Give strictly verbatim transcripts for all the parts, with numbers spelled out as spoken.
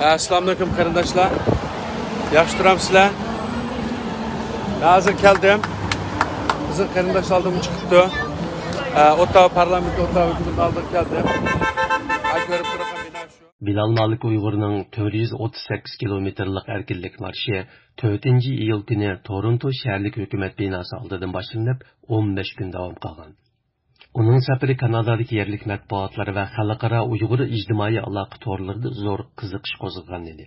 ئەسسالامۇئەلەيكۇم قېرىنداشلار. ياخشى تۇرامسىلەر؟ ھازىر كەلدىم. بىزنىڭ قېرىنداش ئالدىمغا چىقىپتۇ. ئوتتاۋا پارلامېنت، ئوتتاۋا ھۆكۈمەت ئالدىغا كەلدىم. ھە، كۆرۈپ تۇرغان بىنا شۇ. بىلال مالىك ئۇيغۇرنىڭ تۆت يۈز ئوتتۇز سەككىز كىلومېتىرلىق ئەركىنلىك مارشى تۆتىنچى ئىيۇل كۈنى تورونتو شەھەرلىك ھۆكۈمەت بىناسى ئالدىدىن باشلىنىپ، ئون بەش كۈن داۋام قىلغان. ئۇنىڭ سەپىرى كانادادىكى يەرلىك مەتبۇئاتلار ۋە خەلقئارا ئۇيغۇر ئىجتىمائىي ئالاقە تورلىرىدا زور قىزىقىش قوزغىغان ئىدى.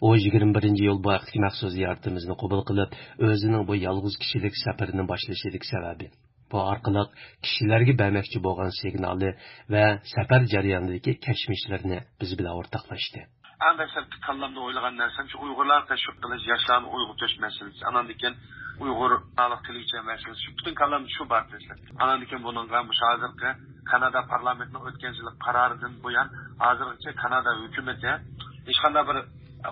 ئۇ يىگىرمە بىرىنچى ئىيۇل بۇ ھەقتىكى مەخسۇس زىيارىتىمىزنى قوبۇل قىلىپ، ئۆزىنىڭ بۇ يالغۇز كىشىلىك سەپىرىنى باشلىشىدىكى سەۋەبى، بۇ ئارقىلىق كىشىلەرگە بەرمەكچى بولغان سىگنالى ۋە سەپەر جەريانىدىكى كەچمىشلىرىنى بىز بىلەن ئورتاقلاشتى. ئەڭ دەسلەپتە كاللامدا ئويلىغان نەرسەم شۇ ئۇيغۇرلارغا تەشۋىق قىلىش، ياشلارنى ئويغىتىش مەسىلىسى. ئاناندىن كېيىن ئۇيغۇر خەلق تىلىچە مەسىلىسى. شۇ پۈتۈن كاللامدا شۇ بار دەسلەپ. ئاناندىن كېيىن بۇنىڭغا مۇشۇ ھازىرقى كانادا پارلامېنتىنىڭ ئۆتكەن يىللىق قارارىدىن بۇيان ھازىرغىچە كانادا ھۆكۈمىتى ھېچقانداق بىر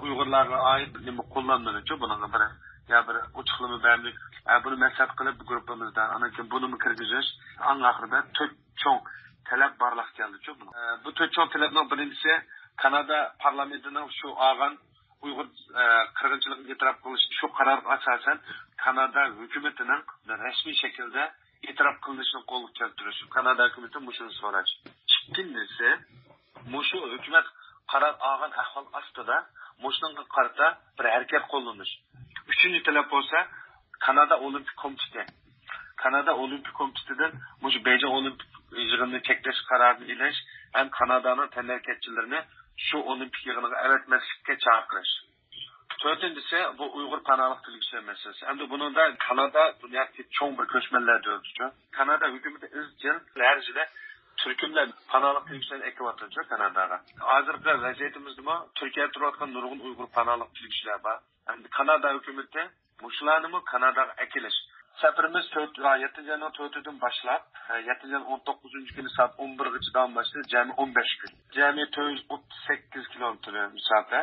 ئۇيغۇرلارغا ئائىت نېمە قوللانمىدىچۇ، بۇنىڭغا بىر يا بىر ئوچۇقلىما بەرمىدى. ئە، بۇنى مەسلىھەت قىلىپ گۇرۇپپىمىزدا، ئانان كېيىن بۇنىمۇ كىرگۈزۈش، ئەڭ ئاخىرىدا تۆت چوڭ تەلەپ بارلىققا كەلدىچۇ. بۇ، ئە، بۇ تۆت چوڭ تەلەپنىڭ بىرىنچىسى كانادا پارلامېنتىنىڭ شۇ ئالغان ئۇيغۇر، ئە، قىرغىنچىلىقىنى ئېتىراپ قىلىش شۇ قارارغا ئاساسەن كانادا ھۆكۈمىتىنىڭ رەسمىي شەكىلدە ئېتىراپ قىلىنىشىنى قولغا كەلتۈرۈش. كانادا ھۆكۈمىتى مۇشۇنى سوراش. ئىككىنچىسى، مۇشۇ ھۆكۈمەت قارار ئالغان ئەھۋال ئاستىدا مۇشۇنىڭغا قارىتا بىر ھەرىكەت قوللىنىش. ئۈچىنچى تەلەپ بولسا، كانادا ئولىمپىك كومىتېتى. كانادا ئولىمپىك كومىتېتىدىن مۇشۇ بېيجىڭ ئولىمپىك يىغىنىنى چەكلەش قارارىنى ئېلىش ھەم كانادانىڭ تەنھەرىكەتچىلىرىنى شۇ ئولىمپىك يىغىنىغا ئەۋەتمەسلىككە چاقىرىش. تۆتىنچىسى، بۇ ئۇيغۇر پاناھلىق تىلىگۈچىلەر مەسىلىسى. ئەمدى بۇنىڭدا كانادا دۇنيادىكى چوڭ بىر كۆچمەنلەر دۆلىتىچۇ. كانادا ھۆكۈمىتى ئىزچىل ھەر يىلى تۈركۈملەر پاناھلىق تىلىگۈچىلەرنى ئەكىۋاتىدۇچۇ كاناداغا. ھازىرقى ۋەزىيىتىمىزدىمۇ تۈركىيەدە تۇرۇۋاتقان نۇرغۇن ئۇيغۇر پاناھلىق تىلىگۈچىلەر بار. ئەمدى كانادا ھۆكۈمىتى مۇشۇلارنىمۇ كاناداغا ئەكېلىش. سەپىرىمىز تۆت، يەتتىنچى ئاينىڭ تۆتىدىن باشلاپ، يەتتىنچى ئاينىڭ ئون توققۇزىنچى كۈنى سائەت ئون بىرگىچە داۋاملاشتى. جەمئىي ئون بەش كۈن. جەمئىي تۆت يۈز ئوتتۇز سەككىز كىلومېتىر مۇساپە.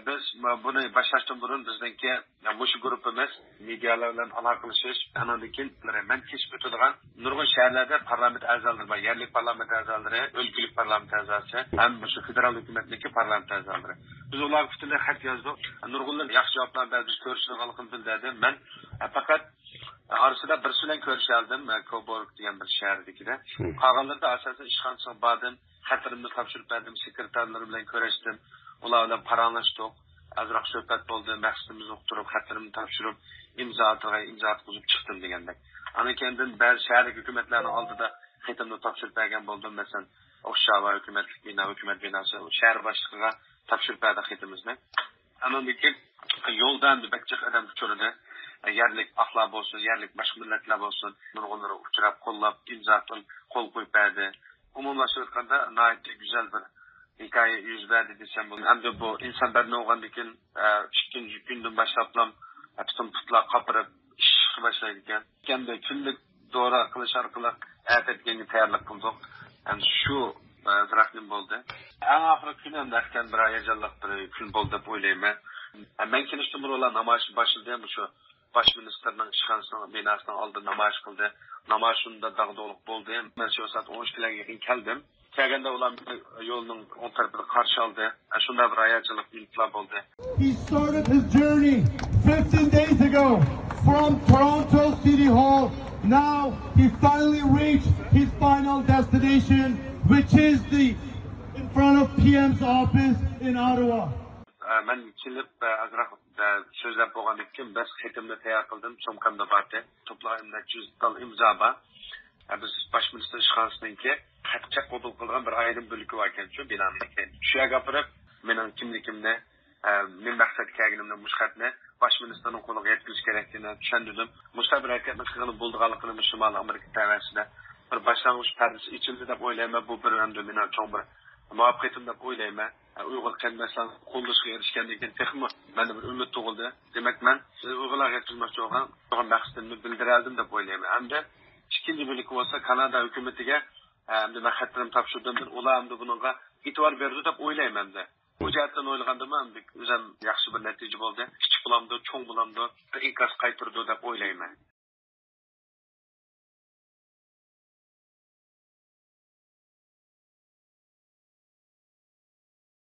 بىز بۇنى باشلاشتىن بۇرۇن بىزنىڭكى مۇشۇ گۇرۇپپىمىز مېدىيالار بىلەن ئالاقىلىشىش، ئانىڭدىن كېيىن مەن كېسىپ ئۆتىدىغان نۇرغۇن شەھەرلەردە پارلامېنت ئەزالىرى بار، يەرلىك پارلامېنت ئەزالىرى، ئۆلكىلىك پارلامېنت ئەزاسى ھەم مۇشۇ فېدېرال ھۆكۈمەتنىڭكى پارلامېنت ئەزالىرى. بىز ئۇلارغا پۈتۈنلەي خەت يازدۇق. نۇرغۇنلىرى ياخشى جاۋابلارنى بەردى، بىز كۆرۈشىدىغانلىقىنى بىلدۈردى. مەن پەقەت ئارىسىدا بىرسى بىلەن كۆرۈشەلىدىم، كوبورگ دېگەن بىر شەھەردىكىدە. قالغانلىرىدا ئاساسەن ئىشخانىسىغا باردىم، خەتلىرىمنى تاپشۇرۇپ بەردىم، سېكرېتارلىرى بىلەن كۆرۈشتۈم، ئۇلار بىلەن پاراڭلاشتۇق، ئازراق سۆھبەت بولدى، مەقسىتىمىزنى ئۇقتۇرۇپ، خەتلىرىمنى تاپشۇرۇپ، ئىمزا ئاتىغاي، ئىمزا ئاتقۇزۇپ چىقتىم دېگەندەك. ئاندىن كېيىن بەزى شەھەرلىك ھۆكۈمەتلەرنىڭ ئالدىدا خېتىمنى تاپشۇرۇپ بەرگەن بولدۇم، مەسىلەن، ئوشاۋا ھۆكۈمەتلىك بىنا، ھۆكۈمەت بىناسى، شەھەر باشلىقىغا تاپشۇرۇپ بەردى خېتىمىزنى. ئانىڭدىن كېيىن يولدا ئەمدى بەك جىق ئادەم ئۇچرىدى. يەرلىك ئاقلار بولسۇن، يەرلىك باشقا مىللەتلەر بولسۇن، نۇرغۇنلىرى ئۇچراپ، قوللاپ، ئىمزا قول قويۇپ بەردى. ئومۇملاشتۇرۇپ ئېيتقاندا، ناھايىتى گۈزەل بىر ھېكايە يۈز بەردى دېسەم بولىدۇ. ئەمدى بۇ ئىنسان بەدىنى ئۇرغاندىن كېيىن، ئىككىنچى كۈندىن باشلاپلا پۈتۈن پۇتلار قاپىرىپ، شىشىشقا باشلايدىكەن. ئەمدى كۈنلۈك دورا قىلىش ئارقىلىق ئەتە دېگەنگە تەييارلىق قىلدۇق. ئەمدى شۇ، ئە، بىراق نېمە بولدى؟ ئەڭ ئاخىرقى كۈنى ئەمدى ئەتكەن بىر ھاياجانلىق بىر كۈن بولدى دەپ ئويلايمەن. ئە، مەن كېلىشتىن بۇرۇن ئۇلار نامايىش باشلىدى. مۇشۇ باش مىنىستىرنىڭ ئىشخانىسىنىڭ بىناسىنىڭ ئالدىدا نامايىش قىلدى. نامايىش شۇنداق داغدۇغىلىق بولدى. مەن شۇ سائەت ئون ئىككىلەرگە يېقىن كەلدىم. كەلگەندە ئۇلار مېنى يولنىڭ ئوڭ تەرىپىدە قارشى ئالدى. ئە، شۇنداق بىر ھاياجانلىق مىنۇتلار بولدى. He started his journey fifteen days ago from Toronto City Hall. Now he finally reached his final destination, which is the in front of P M's office in Ottawa. ئە، مەن كېلىپ، ئە، ئازراق، ئە، سۆزلەپ بولغاندىن كېيىن، بەس خېتىمنى تەييار قىلدىم، سومكامدا بارتى. توپلىغان نەچچە يۈز تال ئىمزا بار. ئە، بىز باش مىنىستىر ئىشخانىسىنىڭكى خەت چەك قوبۇل قىلىدىغان بىر ئايرىم بۆلىكى باركەن، شۇ بىنانىڭ كەينىدە. شۇ يەرگە ئاپىرىپ، مېنىڭ كىملىكىمنى، ئە، نېمە مەقسەتكە كەلگىنىمنى، مۇشۇ خەتنى باش مىنىستىرنىڭ قولىغا يەتكۈزۈش كېرەكلىكىنى چۈشەندۈردۈم. مۇشۇنداق بىر ھەرىكەتنى قىلغىلى بولىدىغانلىقىنى مۇشۇ شىمالىي ئامېرىكا تەۋەسىدە بىر باشلانغۇچ پەردىسى ئېچىلدى دەپ ئويلايمەن. بۇ بىر ئەمدى مېنىڭ چوڭ بىر مۇۋەپپەقىيىتىم دەپ ئويلايمەن. ئۇيغۇر قېرىنداشلارنىڭ قوللىشىغا ئېرىشكەندىن كېيىن تېخىمۇ مەندە بىر ئۈمىد تۇغۇلدى. دېمەك، مەن ئۇيغۇرلارغا يەتكۈزمەكچى بولغان، بولغان مەقسىتىمنى بىلدۈرەلىدىم دەپ ئويلايمەن. ئەمدى ئىككىنچى بۆلىكى بولسا كانادا ھۆكۈمىتىگە، ئەمدى مەن خەتلىرىمنى تاپشۇردۇم. ئۇلار ئەمدى بۇنىڭغا ئېتىبار بېرىدۇ دەپ ئويلايمەن ئەمدى. بۇ جەھەتتىن ئويلىغاندىمۇ ئەمدى ئۆزۈم ياخشى بىر نەتىجە بولدى. كىچىك بولامدۇ، چوڭ بولامدۇ، بىر ئىنكاس قايتۇرىدۇ دەپ ئويلايمەن.